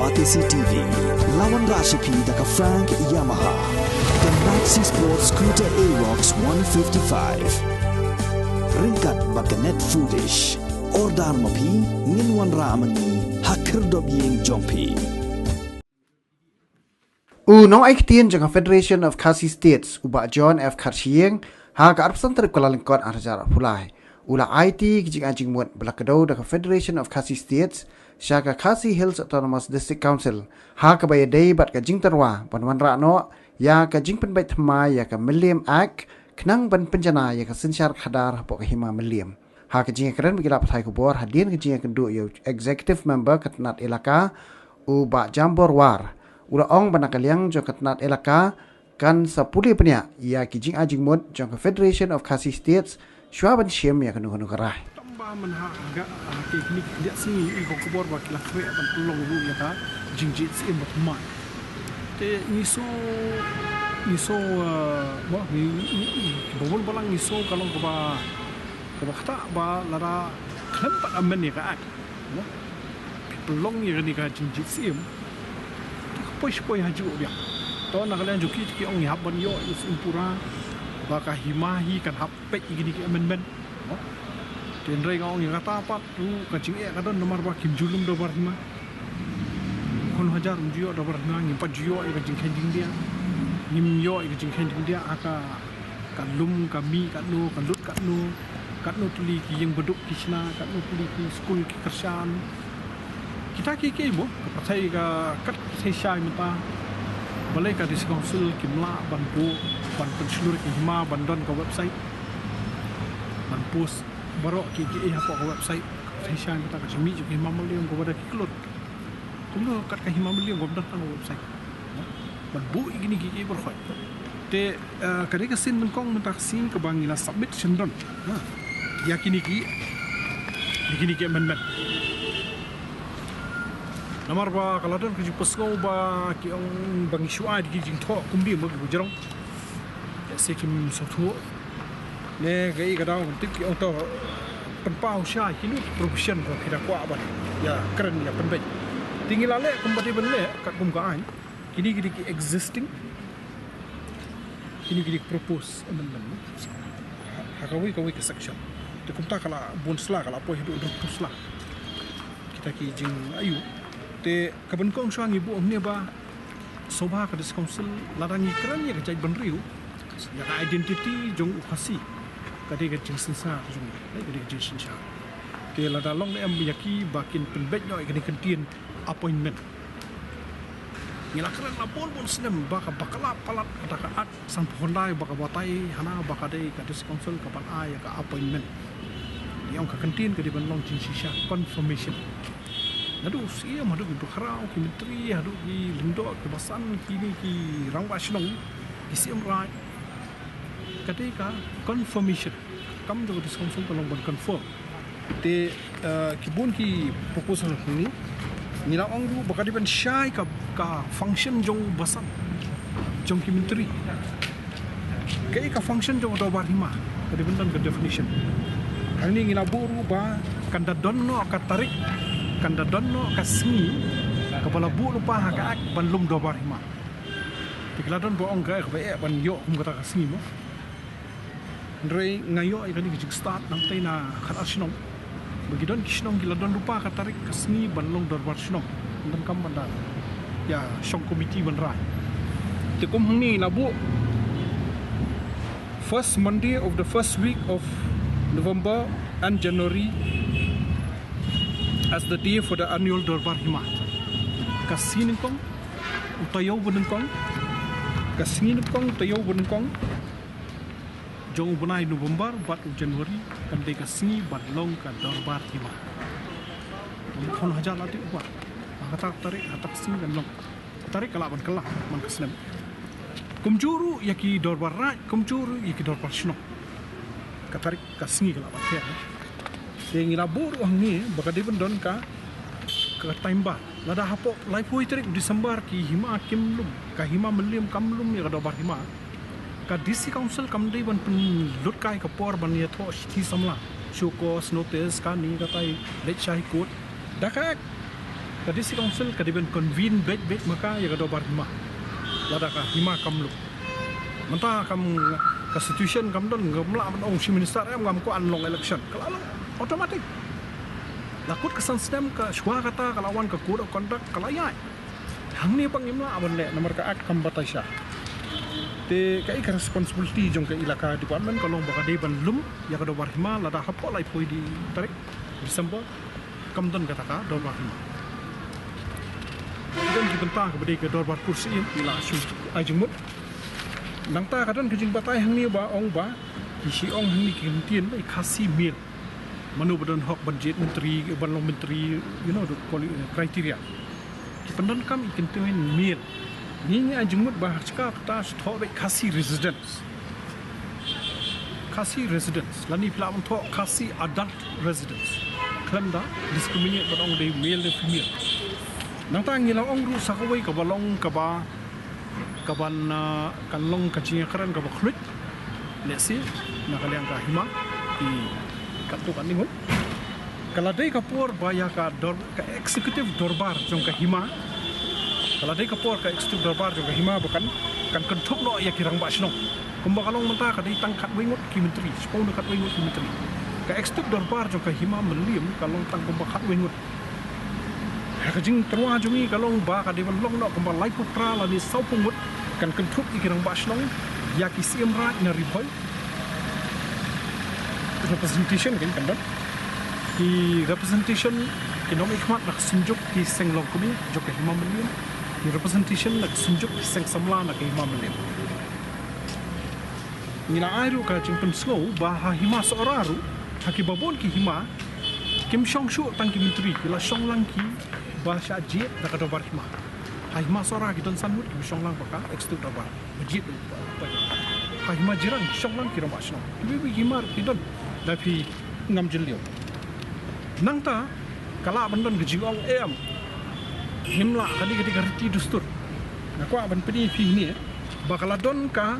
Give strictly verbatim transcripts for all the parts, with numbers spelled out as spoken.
Batesi T V, la wanrah sha phi da ka Frank Yamaha, ka Maxi Sport Scooter Aerox one fifty-five. Ryngkat bad ka Net Foodish. Order ma phi, ngin wanrah ma ngi ha khyrdop ïing jong phi. U nongai ktien jong ka Federation of Khasi States, u Bah John F Kharshiing, ha ka arphew san tarik Kyllalyngkot arhajar arphew lai, u la aiti ki jingai jingmut ba la kdew da ka Federation of Khasi States sha ka Khasi Hills Autonomous District Council, ha kaba ïadei bad ka jingtyrwa ban wanrah noh ïa ka jingpynbeit thymmai ïa ka Mylliem Act, khnang ban pynjanai ïa ka synshar khadar hapoh ka hima Mylliem. Ha ka jingïakren bad ki lad pathai khubor hadien ka jingïakynduh ïa u Executive Member ka tnat elaka, u Bah Jambor War, u la ong ba na ka liang jong ka tnat elaka kan sa pule bniah ïa ki jingai jingmut jong ka Federation of Khasi States shuwa ban shim ïa kano kano ka rai. Tang ba mynta ha ka, ha ki kine ki khyndiat sngi ïa ka khubor ba ki la khreh ban pynlong ruh ïa ka jingjit syiem ba thymmai. Te ngi sngew, ngi sngew, eh, ba ngi, ngi, ngi, ba bun balang ngi sngew ka long kaba, kaba ktah ba lada khlem pat amend ïa ka Act, mo, pynlong ïa kane ka jingjit syiem, te ka poi sha poi ha juh biang. To na ka liang jong ki, te ki ong ngi hap ban ïoh ïa ka syiem pura, ba ka hima hi kan hap peit ïa kine ki amendment, mo. Te hynrei nga ong ïa kata pat ruh ka jingeh ka don namar ba kim ju lum dorbar hima. Khun hajar ngim ju ïoh dorbar hima, ngim pat ju ïoh ïa ka jingkheiñ jingdiah. Ngim ïoh ïa ka jingkheiñ jingdiah ha ka, ka lum ka mih katno, ka lut katno, katno tylli ki ïing baduk ki shna, katno tylli ki skul ki kyrshan. Kita kiei kiei mo, ka pyrthei ka, kat ka pyrthei shai mynta. Balei ka District Council kim lah ban buh, ban pynshlur ki hima, ban don ka website, ban post baroh kiei kiei hapoh ka website. Ka pyrthei shai mynta, ka jingmih jong ki hima Mylliem kaba da ki klur. Kumno kat ka hima Mylliem kam don tang ka website ban buh ïa kine kiei kiei baroh. Te, eh, ka dei ka sien nyngkong mynta ka sngi kaba ngi la submit shynrang, ha, ïa kine ki, ïa kine ki amendment. Namar ba ka la don ka jingpynsngew ba ki ong ba ngi shu ai da ki jingthoh kumne mo, ki ba jrong. Ïa, se kim sngewthuh. Ne kaei ka daw ban tip, ki ong to pynpaw sha kino ki provision ba ki da kwah ban ïakren ïa pynbeit. Te ngi la leh kumba dei ban leh katkum ka aiñ. Kine ki dei ki existing, kine ki dei ki proposed amendment, ha kawei kawei ka section. Te kumta ka la bun sla, ka la poi haduh hynriewphew sla kita ki jingaïu. Te kaba nyngkong shuwa ngi buh hangne ba sngewbha ka District Council, lada ngi kren ïa ka jaitbynriew, ïa ka identity jong u Khasi, ka dei ka jingsynshar jong ngi, ka dei ka jingsynshar. Te lada long ne em ïa ki ba kin pynbeit noh ïa kane ka ktien appointment. Ngi la kren la bun bun snem ba ka bakla palat kata ka Act sanphew khyndai ba ka batai hana ba ka dei ka District Council ka ban ai ïa ka appointment. Ïa, ong ka ktien ka dei ban long jingshisha, confirmation. Naduh u Syiem haduh ki bakhraw, ki myntri, haduh ki lyngdoh, ki basan, kine ki rangbah shnong, ki Syiem Raij. Ka dei ka confirmation. Kam jong ka District Council ka long ban confirm. Te, eh, ki bun ki proposal hangne, ngi la ong ruh ba ka dei ban shai ka, ka function jong basan, jong ki myntri. Kaei ka function jong ka dorbar hima, ka dei ban don ka definition. Hangne ngi la buh ruh ba kan da don noh ka tarik, kan da don noh ka sngi kaba la buh lypa ha ka Act ban lum dorbar hima. Te ki la don ba ong ka, kaba eh ban ïoh kum kata ka sngi mo. Hynrei nga ïoh ïa kane ka jingstad nangtei na khatar shnong. Ba ki don ki shnong ki la don lypa ka tarik ka sngi ban long dorbar shnong. Donkam ban da ïa shong komiti ban rai. Te kum hangne la buh first Monday of the first week of November and January as the day for the annual dorbar hima. Ka sngi nyngkong, u taïew ba nyngkong, ka sngi nyngkong, u taïew ba nyngkong jong u bnai November bad u January kan dei ka sngi ban long ka dorbar hima. Khun hajar la tip u ba ha kata ka tarik, ha kata ka sngi kan long. Ka tarik ka lah ban kylla man ka snem. Kumjuh ruh ïa ki dorbar raid, kumjuh ruh ïa ki dorbar shnong. Ka tarik, ka sngi ka lah ban pher. Te ngi la buh ruh hangne ba ka dei ban don ka, ka time bar. Lada hapoh laiphew tarik December ki hima kim lum, ka hima Mylliem kam lum ïa ka dorbar hima, ka District Council kam dei ban pynlut kai ka por ban ïathoh shithi samla, show cause notice, kane katai, leit sha High Court. Da ka Act Ka District Council ka dei ban convene beit beit ma ka ïa ka dorbar hima. Lada ka hima kam lum. Mynta kam ka situation kam don, ngam lah ban ong shi minister em ngam kwah ban long election. Ka la long automatic. La kut ka san snem ka shuwa kata ka la wan ka code of conduct ka la ïaid. Hangne ba ngim lah ban leh namar ka act kam batai sha. Te kaei ka responsibility jong ka elaka department ka long ba ka dei ban lum ïa ka dorbar hima lada hapoh laiphew tarik December. Kam don kata ka dorbar hima. Ki don ki bynta kaba dei ka dorbar kur siem, ngi la shu ai jingmut. Nangta ka don ka jingbatai hangne ba ong ba ki shu ong hangne ki ktien ba i Khasi male. Mano ba don hok ban jied myntri, ban long myntri, you know, the quali-, criteria. Ki pyndonkam i ktien male. Ngi ngi ai jingmut ba ha ka kata shu thoh beit Khasi residents. Khasi residents, lane phi lah ban thoh Khasi adult residents. Khlem da discriminate ban ong dei male ne female. Nangta ngi la ong ruh sa kawei kaba long kaba, kaban, ah, kan long ka jingïakren kaba khluit. Let's see, na ka liang ka hima, i katto katne ngut. Ka la dei ka por ba ïa ka dor-, ka executive dorbar jong ka hima. Ka la dei ka por ka executive dorbar jong ka hima ba kan, kan kynthup noh ïa ki rangbah shnong. Kumba ka long mynta ka dei tang khatwei ngut ki myntri, shiphew ne khatwei ngut ki myntri. Ka executive dorbar jong ka hima Mylliem ka long tang kumba khatwei ngut. Ha ka jingtyrwa jong ngi ka long ba ka dei ban long noh kumba laiphew phra lane sawphew ngut kan kynthup ïa ki rangbah shnong, ïa ki siem raid na Ri Bhoi. Representation kan kan don. Ki representation ki nongmihkhmat na ka Synjuk ki Seng Longkmie jong ka hima Mylliem. Ki representation na ka Synjuk ki Seng Samla na ka hima Mylliem. Ngi la ai ruh ka jingpynsngew ba ha hima Sohra ruh, ha kiba bun ki hima, kim shong shuh tang ki myntri, ki la shong lang kiba shah jied da ka dorbar hima. Ha hima Sohra ki don san ngut kiba shong lang ba ka executive dorbar. Ba jied ba, ba, ha hima Jirang shong lang ki rangbah shnong. Kiwei kiwei ki hima ki don. Da phi ngam jylliew. Nangta ka lah ban don ka jingong em. Ngim lah, ka dei, ka dei ka riti dustur. Nga kwah ban pyni ïa phi hangne ba ka la don ka,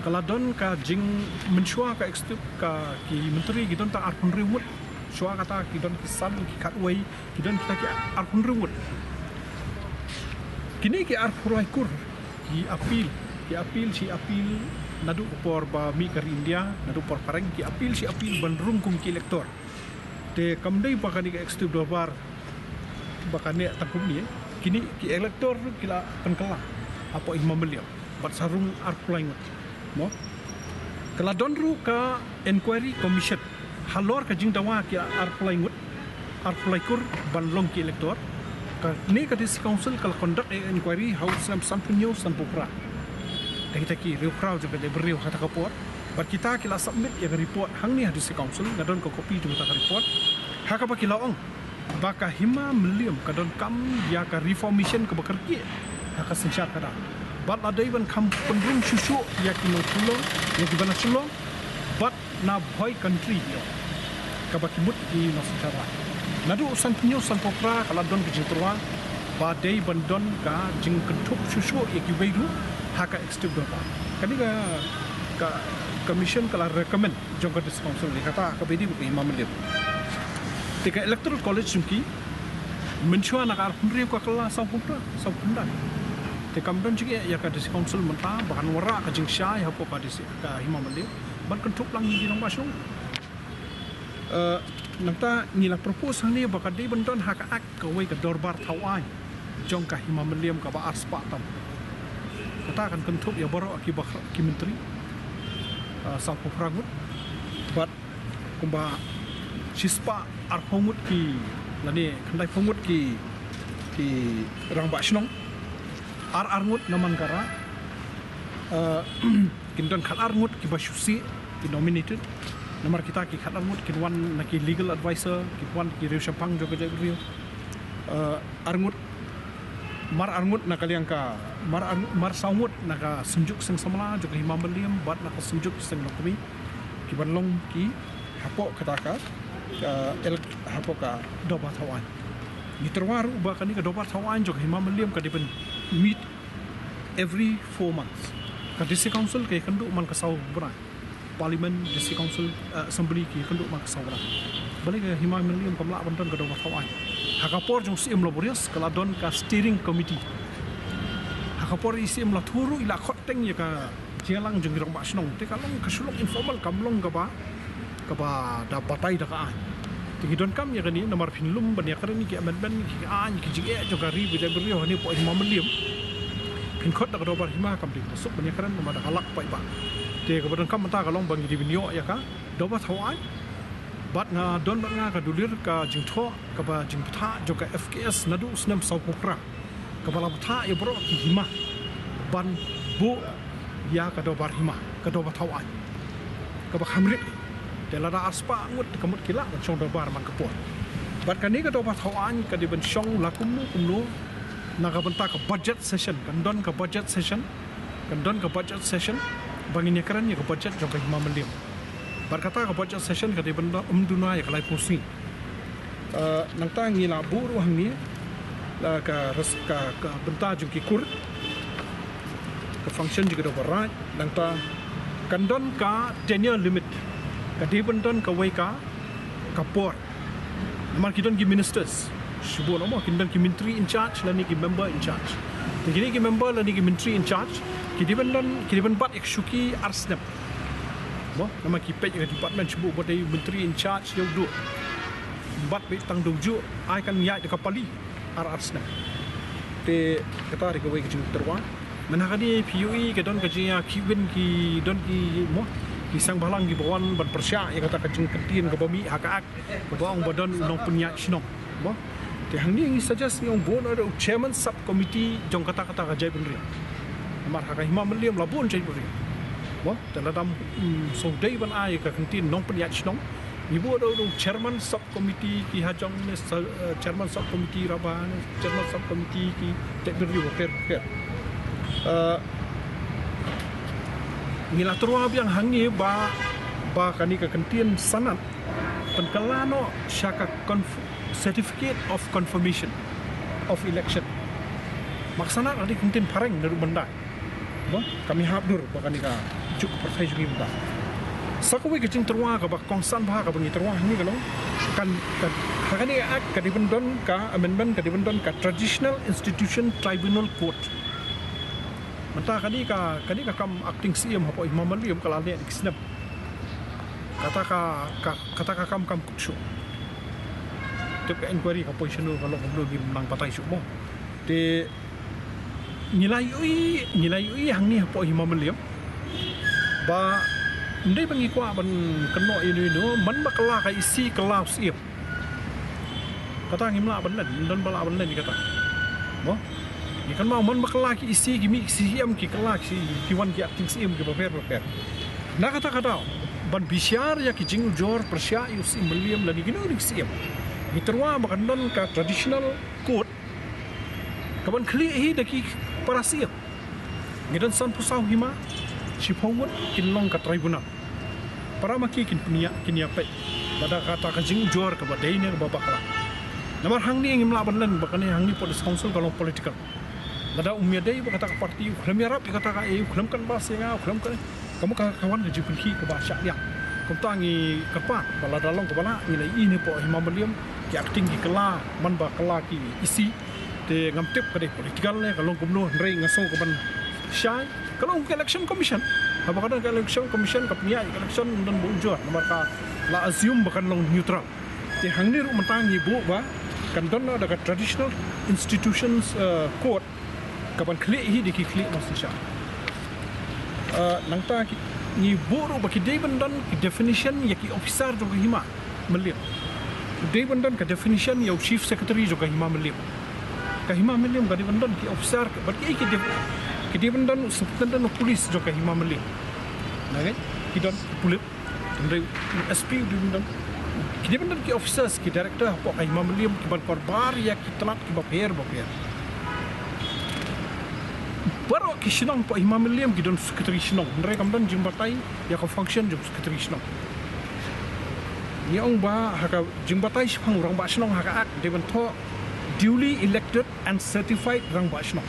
ka la don ka jingmynshuwa ka executive, ka ki myntri ki don tang arphew hynriew ngut. Shuwa kata ki don ki san, ki khatwei, ki don kita ki arphew hynriew ngut. Kine ki arphew lai kur ki appeal, ki appeal shi appeal naduh ka por ba mih ka ri India, naduh por phareng, ki appeal shi appeal ban rung kum ki elector. Te kam dei ba kane ka executive dorbar ba ka neh tang kumne, kine ki elector ruh ki la pynkylla hapoh hima Mylliem. Bad sa rung arphew lai ngut. Mo? Ka la don ruh ka inquiry commission halor ka jingdawa ki arphew lai ngut, arphew lai kur ban long ki elector. Kane ka District Council ka la conduct ïa ka inquiry ha u snem sanphew hynñiew sanphew phra. Da kita ki riewkhraw jong ka jaitbynriew ha kata ka por. Bad kita ki la submit ïa ka report hangne ha District Council, nga don ka copy jong kata ka report. Ha kaba ki la ong ba ka hima Mylliem ka donkam ïa ka reformation kaba kyrkieh ha ka synshar khadar. Bad la dei ban kham pynrung shuh shuh ïa ki nongshong, ïa kiba na Shillong bad na Bhoi Country ïa kaba ki mut ki nongsynshar. Naduh sanphew hynñiew sanphew phra ka la don ka jingtyrwa ba dei ban don ka jingkynthup shuh shuh ïa kiwei ruh ha ka executive dorbar. Kane ka, ka commission ka la recommend jong ka District Council ïa kata kaba ïadei bad ka hima Mylliem. Te ka Electoral College jong ki mynshuwa na ka arphew hynriew ka kylla sawphew phra, sawphew khyndai. Te kam don jingeh ïa ka District Council mynta ba kan wanrah ka jingshai hapoh ka district, ka hima Mylliem ban kynthup lang ïa ki rangbah shnong. Eh, nangta ngi la propose hangne ba ka dei ban don ha ka Act kawei ka dorbar thaw aiñ jong ka hima Mylliem kaba ar spah tam. Kata kan kynthup ïa baroh kiba, ki myntri, eh, sawphew phra ngut bad kumba shispah arphew ngut ki, lane khyndaiphew ngut ki, ki rangbah shnong. Ar ar ngut na man ka raid. Eh, kin don khat ar ngut kiba shu sih, ki nominated. Namar kita ki khat ar ngut kin wan na ki legal advisor, kin wan ki riewshemphang jong ka jaitbynriew. Eh, ar ngut, mar ar ngut na ka liang ka, mar ar, mar saw ngut na ka Synjuk Seng Samla jong ka hima Mylliem bad na ka Synjuk Seng Longkmie. Ki ban long ki hapoh kata ka, eh, el-, hapoh ka dorbar thaw aiñ. Ngi tyrwa ruh ba kane ka dorbar thaw aiñ jong ka hima Mylliem ka dei ban meet every four months. Ka District Council ka ïakynduh man ka saw bnai. Parliament, District Council, eh, Assembly ki ïakynduh man ka saw bnai. Balei ka hima Mylliem kam lah ban don ka dorbar thaw aiñ? Ha ka por jong Syiem Laborious ka la don ka steering committee. Ha ka por i Syiem Lathuh ruh i la khot teng ïa ka jingïalang jong ki rangbah shnong. Te ka long ka shu long informal, kam long kaba, kaba da batai da ka aiñ. Te ngi donkam ïa kane namar phin lum ban ïakren ïa ki amendment, ki aiñ, ki jingeh jong ka ri ba jaitbynriew hangne hapoh Hima Mylliem. Phin khot da ka dorbar hima kam dei kaba suk ban ïakren namar da ka lak paidbah. Te kaba donkam mynta ka long ba ngi dei ban ïoh ïa ka dorbar thaw aiñ. Bad nga don bad nga ka dulir ka jingthoh kaba jingbthah jong ka F K S naduh u snem sawphew phra, kaba la bthah ïa baroh ki hima ban buh ïa ka dorbar hima, ka dorbar thaw aiñ, kaba kham rit. Te lada arspah ngut ka mut ki lah ban shong dorbar man ka por. Bad kane ka dorbar thaw aiñ ka dei ban shong la kumno kumno na ka bynta ka budget session, kan don ka budget session, kan don ka budget session ba ngin ïakren ïa ka budget jong ka Hima Mylliem. Bad kata ka budget session ka dei ban ym duna ïa ka laiphew sngi. Eh, nangta ngi la buh ruh hangne la ka res-, ka, ka bynta jong ki kur, ka function jong ki dorbar raid, nangta kan don ka tenure limit, ka dei ban don kawei ka, ka por. Namar ki don ki ministers, shibun, mo, ki don ki myntri in charge lane ki member in charge. Te kine ki member lane ki myntri in charge ki dei ban don, ki dei ban bat ïa ka shuki ar snem. Mo, namar ki peit ïa ka department shibun, ba dei myntri in charge ïa u duh. Bat beit tang da u juh, ai kan ïaid da ka pali ar ar snem. Te kata dei kawei ka jingtyrwa. Mynta ka dei phi ïohi ka don ka jingïakhih win, ki don ki, mo, ki seng bhalang kiba wan ban pyrshah ïa kata ka jingkyntien kaba mih ha ka Act kaba ong ba don u nongpynïaid shnong. Mo, te hangne ngi suggest, ngi ong ba un don u chairman sub committee jong kata, kata ka jaitbynriew. Namar ha ka Hima Mylliem la bun jaitbynriew. Mo, te lada ym, mm, sngewdei ban ai ka kyntien nongpynïaid shnong, ngi buh da u chairman sub committee ki ha jong ne sa-, eh, chairman sub committee Rabha ne chairman sub committee ki jaitbynriew bapher bapher. Eh, ngi la tyrwa biang hangne ba, ba kane ka kyntien sanad pynkylla noh sha ka conf-, certificate of confirmation of election. Ma ka sanad ka dei ka kyntien phareng naduh mynta. Mo, kam ïahap dur ba kane ka juk ka pyrthei jong ngi mynta. Sa kawei ka jingtyrwa kaba kongsan bha kaba ngi tyrwa hangne ka long, kan, kan, ha kane ka Act ka dei ban don ka amendment, ka dei ban don ka Traditional Institution Tribunal Court. Mynta kane ka, kane ka kam acting Syiem hapoh Hima Mylliem ka la leh da ki snem. Kata ka, ka, kata ka kam kam kut shuh. Tip ka inquiry ka poi shano, ka long kumno, ngim nang batai shuh, mo. Te ngi la ïohi, ngi la ïohi hangne hapoh Hima Mylliem ba ym dei ba ngi kwah ban kynnoh ïano ïano, man ba kylla ka E C, kylla u Syiem. Kata ngim lah ban len, ym don ba lah ban len ïa kata. Mo, ngi kynmaw man ba kylla ki E C, ki mih ki C M, ki kylla ki, ki wan ki acting Syiem kiba pher bapher. Na kata ka daw, ban bishar ïa ki jingujor pyrshah ïa u Syiem Mylliem lane kino kino ki Syiem, ngi tyrwa ba kan don ka traditional court kaban khlieh hi da ki para Syiem. Ngi don sanphew saw hima, shiphew ngut kin long ka tribunal. Para ma ki kin pynïa, kin ïa peit lada kata ka jingujor kaba dei ne kaba bakla. Namar hangne ngim lah ban len ba kane hangne hapoh District Council ka long political. Lada um ïadei bad kata ka party, u khlem ïarap ïa kata ka, eh, u khlem canvass ïa nga, u khlem ka, ka mut ka wan ka jingpynkhih kaba shah liang. Kumta ngi kyrpad ba lada long kaba lah, ngi la ïohi ne hapoh Hima Mylliem ki acting ki kylla, man ba kylla ki E C. Te ngam tip ka dei political ne ka long kumno, hynrei nga sngew ka ban shai ka long ka Election Commission. Haba ka don ka Election Commission ka pynïaid ka election, ym don ba ujor namar ka la assume ba kan long neutral. Te hangne ruh mynta ngi buh ba kan don noh da ka Traditional Institutions, eh, Court kaban khlieh hi da ki khlieh nongsynshar. Eh, nangta ki, ngi buh ruh ba ki dei ban don ki definition ïa ki officer jong ka Hima Mylliem. Ki dei ban don ka definition ïa u Chief Secretary jong ka Hima Mylliem. Ka Hima Mylliem ka dei ban don ki officer, bad ki, ki dei, ki dei ban don u Superintendent of Police jong ka Hima Mylliem. Nangta ki don ki pulit, hynrei u S P u dei ban don. Ki dei ban don ki officers, ki director hapoh ka Hima Mylliem kiban kyrpad ïa ki tnat kiba pher bapher. Baroh ki shnong hapoh Hima Mylliem ki don secretary shnong, hynrei kam don jingbatai ïa ka function jong secretary shnong. Ngi ong ba ha ka jingbatai shaphang u rangbah shnong ha ka Act dei ban thoh duly elected and certified rangbah shnong.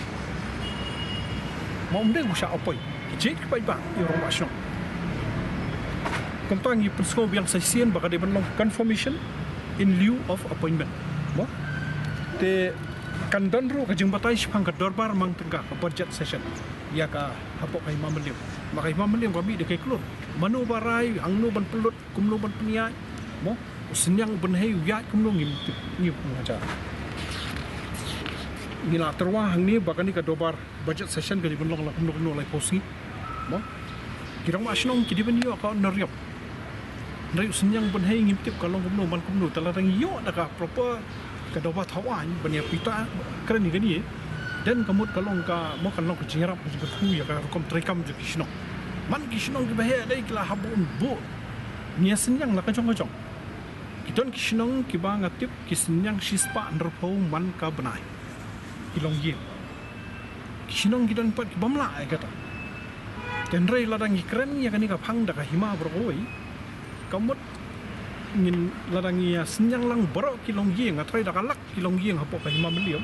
Mo, ym dei u shah appoint. Ki jied ki paidbah ïa u rangbah shnong. Kumta ngi pynsngew biang sa shisien ba ka dei ban long confirmation in lieu of appointment. Mo? Te kan don ruh ka jingbatai shaphang ka dorbar mang tyngka, ka budget session, ïa ka hapoh ka Hima Mylliem. Ma ka Hima Mylliem ka mih da ka klur, mano ba rai, hangno ban pynlut, kumno ban pynïaid, mo, u synñiang u bynhei u ïaid kumno, ngim tip, ngim pynhajar. Ngi la tyrwa hangne ba kane ka dorbar budget session ka dei ban long la kumno kumno, laiphew sngi, mo. Ki rangbah shnong ki dei ban ïoh ka honorarium. Hynrei u synñiang bynhei ngim tip ka long kumno man kumno, te lada ngi ïoh da ka proper, ka dorbar thaw aiñ ban ïa pynta kren ïa kane, then ka mut ka long ka, mo, kan long ka jingïarap, ka jingkyrkhu ïa ka rukom treikam jong ki shnong. Man ki shnong kiba heh dei ki la hap ban buh. Ngi ïa synñiang la ka jong ka jong. Ki don ki shnong kiba nga tip ki synñiang shispah hynriewphew man ka bnai. Ki longïing. Ki shnong ki don pat ki bym lah ïa kata. Te hynrei lada ngi kren ïa kane ka phang da ka hima baroh kawei, ka mut ngin, lada ngi ïa synñiang lang baroh ki longïing, nga tharai da ka lak ki longïing hapoh ka Hima Mylliem.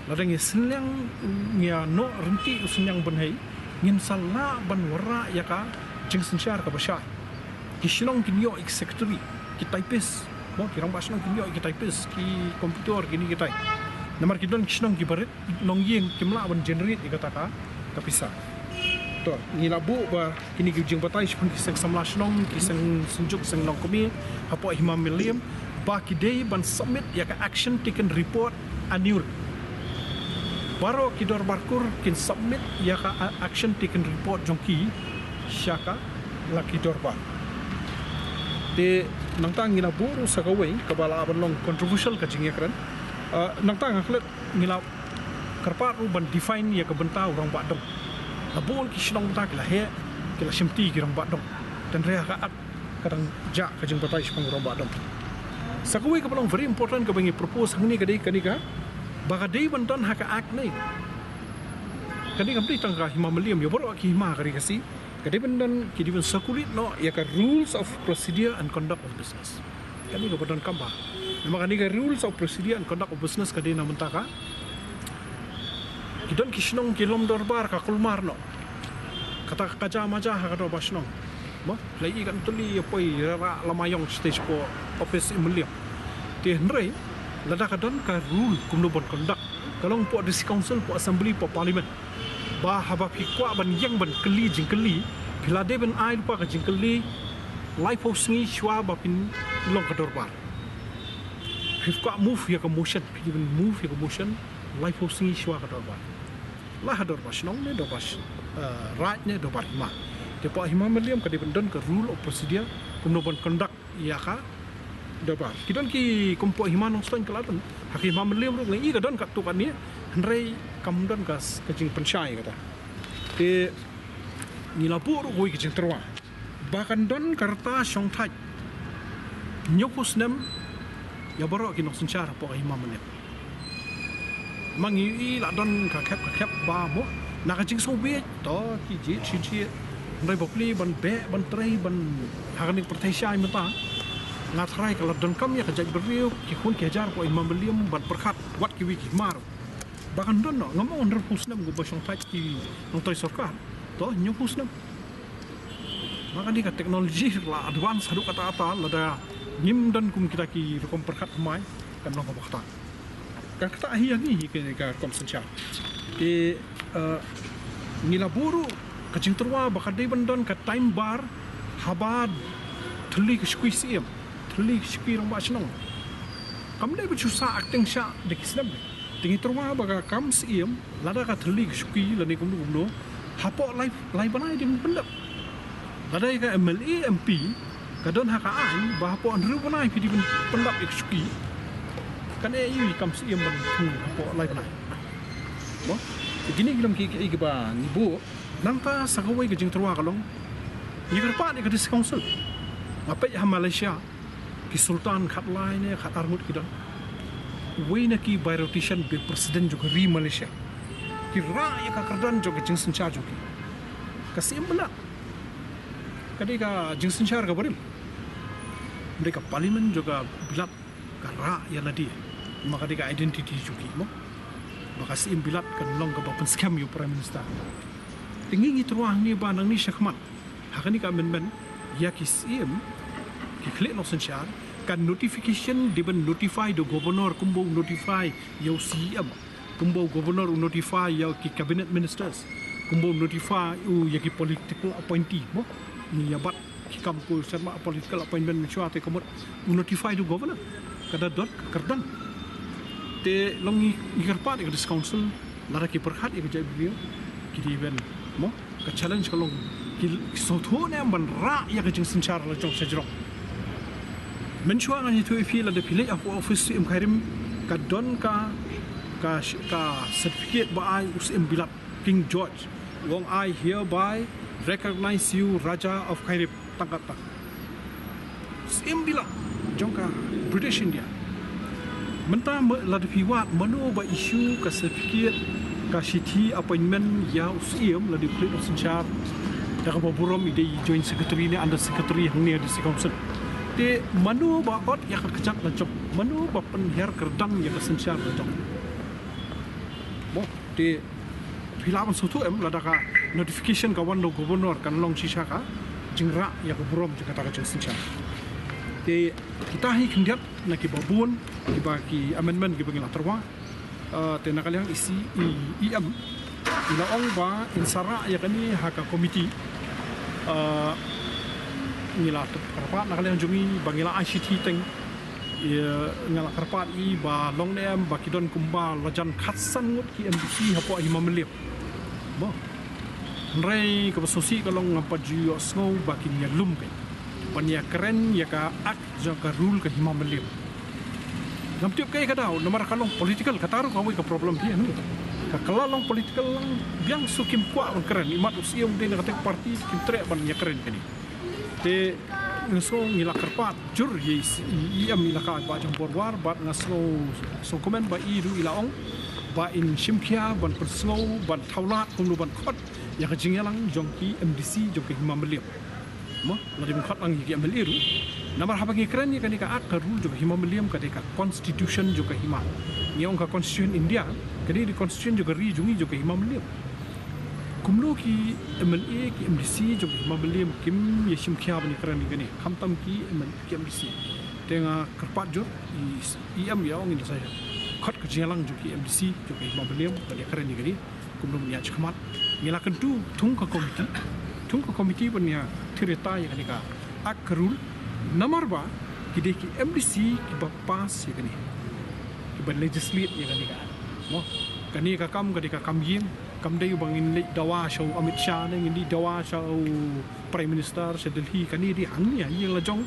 Lada ngi synñiang, ngi ïa noh ryntih u synñiang bynhei, ngin sa lah ban wanrah ïa ka jingsynshar kaba shai. Ki shnong kin ïoh ïa ki secretary, ki typist, mo, ki rangbah shnong kin ïoh ïa ki typist, ki computer, kine kitai. Namar ki don ki shnong kiba rit longïing, kim lah ban generate ïa kata ka, ka pisa. To, ngi la buh ba kine ki jingbatai shaphang ki seng samla shnong, ki seng synjuk, seng longkmie hapoh Hima Mylliem, ba ki dei ban submit ïa ka action taken report annual. Baroh ki dorbar kur kin submit ïa ka a-, action taken report jong ki sha ka, la ki dorbar. Te nangta ngi la buh ruh sa kawei kaba lah ban long controversial ka jingïakren. Ah, nangta nga klet ngi la kyrpad ruh ban define ïa ka bynta u rangbah dong. La bun ki shnong mynta ki la heh, ki la shimti ki rangbah dong. Te hynrei ha ka Act ka dang jah ka jingbatai shaphang u rangbah dong. Sa kawei kaba long very important kaba ngi propose hangne ka dei kane ka, ba ka dei ban don ha ka Act ne. Ka dei kam dei tang ka Hima Mylliem, ïa baroh ki hima ka ri Khasi. Ka dei ban don, ki dei ban circulate noh ïa ka rules of procedure and conduct of business. Kane kaba donkam bha. Namar kane ka rules of procedure and conduct of business ka dei na bynta ka, ki don ki shnong ki lum dorbar ka kulmar noh. Kata ka kaja maja ha ka dorbar shnong. Mo, la i kan tylli ïa poi rah la Maiong stage hapoh office M L A. Te hynrei lada ka don ka rule kumno ban conduct, ka long hapoh District Council, hapoh Assembly, hapoh Parliament, ba haba phi kwah ban ïeng ban kylli jingkylli, phi la dei ban ai lypa ka jingkylli laiphew sngi shuwa ba phin long ka dorbar. Phi kwah move ïa ka motion, phi dei ban move ïa ka motion laiphew sngi shuwa ka dorbar. La ha dorbar shnong ne dorbar sh-, eh, raid ne dorbar hima. Te hapoh Hima Mylliem ka dei ban don ka rule of procedure kumno ban conduct ïa ka dorbar. Ki don ki kum hapoh Hima Nongstoiñ ka la don. Ha ka Hima Mylliem ruh nga i ka don katto katne, hynrei kam don ka s-, ka jingpynshai kata. Te ngi la buh ruh kawei ka jingtyrwa ba kan don ka rta shongthait hynñiewphew snem ïa baroh ki nongsynshar hapoh ka Hima Mylliem. Ma ngi i la don ka khep ka khep ba mo, na ka jingsngewbha to ki jied shi jied, hynrei ba plie ban beh ban trei ban ha kane ka pyrthei shai mynta. Nga tharai ka la donkam ïa ka jaitbynriew, ki khun ki hajar hapoh Hima Mylliem ban pyrkhat wat kiwei ki hima ruh. Ba kan don noh, ngam ong hynriewphew snem kumba shongthait ki nongtrei sorkar. To hynñiewphew snem. Ma kane ka technology la advance haduh katta katta, lada ngim don kum kita ki rukom pyrkhat thymmai, kan long kaba khraw. Ka kata hi ïa ngi hi ka, ka rukom synshar. Te, eh, ngi la buh ruh ka jingtyrwa ba ka dei ban don ka time bar haba thylli ka shakri Syiem, thylli ka shakri rangbah shnong. Kam dei ban shu sah acting sha da ki snem. Te ngi tyrwa ba ka kam Syiem, lada ka thylli ka shakri lane kumno kumno, hapoh lai, lai bnai dei ban pyndep. Lada ïa ka M L A M P ka don ha ka aiñ ba hapoh hynriew bnai phi dei ban pyndep ïa ka shakri, kan ïoh ïa ka kam Syiem ban thung hapoh lai bnai. Mo? Te kine ki long ki, ki, kiba ngi buh. Nangta sa kawei ka jingtyrwa ka long, ngi kyrpad ïa ka District Council. Nga peit ha Malaysia, ki sultan khatlai ne khatar ngut ki don. Uwei na ki bai roti shan bai president jong ka ri Malaysia. Ki rah ïa ka kyrdan jong ka jingsynshar jong ki. Ka Syiem Bilat ka dei ka jingsynshar kaba rim. Dei ka parliament jong ka Bilat ka rah ïa lade. Ma ka dei ka identity jong ki mo. Ba ka Syiem Bilat kan long kaba pynskhem ïa u Prime Minister. Te ngi ngi tyrwa hangne ba nangne shakhmat, ha kane ka amendment, ïa ki Syiem, ki khlieh nongsynshar, Ka notification dei ban notify da u governor kumba u notify ïa u C E M, kumba u governor u notify ïa ki cabinet ministers, kumba u notify u ïa ki political appointee mo. Ngi ïa bat ki kam ko shen ma political appointment mynshuwa te ka mut u notify da u governor. Ka da don ka kyrdan. Te long ngi ngi kyrpad ïa ka District Council lada ki pyrkhat ïa ka jaitbynriew ki dei ban mo. Ka challenge ka long ki sngewthuh ne em ban rah ïa ka jingsynshar la jong shajrong. Mynshuwa ngan ïathuh ïa phi lada phi leit hapoh office u Syiem Khyrim ka don ka ka ka certificate ba ai u Syiem Bilat King George. U ong, "I hereby recognize you Raja of Khyrim." Tang kata. Syiem Bilat jong ka British India. Mynta me- lada phi wad mano ba issue ka certificate ka shithi appointment ïa u Syiem lada u plie u synshar da kaba burom i dei i Joint Secretary ne Under Secretary hangne ha District Council. Te mano ba ot ïa ka kjat la jong, mano ba pynhiar kyrdan ïa ka synshar la jong. Mo, te phi lah ban sngewthuh em lada ka notification ka wan na u governor kan long shisha ka jingrah ïa ka burom jong kata ka jingsynshar. Te kita hi khyndiat na kiba bun kiba ki amendment kiba ngi la tyrwa. Ah, te na ka liang i C E M i la ong ba in sa rah ïa kane ha ka committee. Ah, ngi la kyrpad na ka liang jong ngi ba ngi la ai shithi teng. Ïa, nga la kyrpad i ba long ne em ba ki don kumba la jan khatsan ngut ki M D C hapoh Hima Mylliem. Mo. Hynrei kaba sngewsih ka long ngam pat ju ïohsngew ba kin ïalum kein ban ïakren ïa ka act jong ka rule ka Hima Mylliem. Ngam tip kaei ka daw namar ka long political, kata ruh kawei ka problem hi. Ka kylla long political lang biang, so kim kwah ban kren, imat u Syiem u dei na kata ka party, kim treh ban ïakren kane. Te nga sngew ngi la kyrpad jur ïa i, i, i em i la ka ba jong Borwar bad nga sngew, sngewkmen ba i ruh i la ong ba in shim khia ban pynsngew ban thaw lad kumno ban khot ïa ka jingïalang jong ki M D C jong ka Hima Mylliem. Mo, lada ban khot lang ïa ki M L A ruh. Namar haba ngi kren ïa kane ka act ka rule jong ka Hima Mylliem ka dei ka constitution jong ka Hima. Ngi ong ka constitution India, ka dei ka constitution jong ka ri jong ngi jong ka Hima Mylliem. Kumno ki M L A ki M D C jong ka Hima Mylliem kim ïa shim khia ban ïakren ïa kane, khamtam ki M L A ki M D C. Te nga kyrpad jur i, i em ïa ong in da sa khot ka jingïalang jong ki M D C jong ka Hima Mylliem ban ïakren ïa kane. Kumno ban ïaid shakhmat. Ngi la kyntu thung ka committee, thung ka committee ban ïa thied ïa kane ka act ka rule. Namar ba ki dei ki M D C kiba pass ïa kane, kiba legislate ïa kane ka act. Mo, kane ka kam ka dei ka kam ïing. Kam dei ba ngin leit dawa sha u Amit Shah ne ngin leit dawa sha u Prime Minister sha Delhi, kane dei hangne ha ïing la jong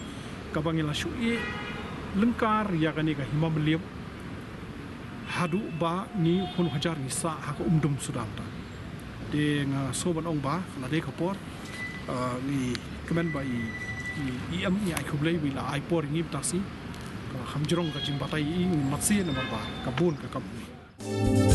kaba ngi la shu ïeh lyngkar ïa kane ka Hima Mylliem haduh ba ngi khun hajar ngi sah ha ka umdum suda mynta. Te nga sngew ban ong ba la dei ka por, ah, ngi kmen ba i, i, i em ngi ai khublei ba i la ai por ngi btasi. Ka kham jrong ka jingbatai i ngi mat si namar ba ka bun ka kam ngi.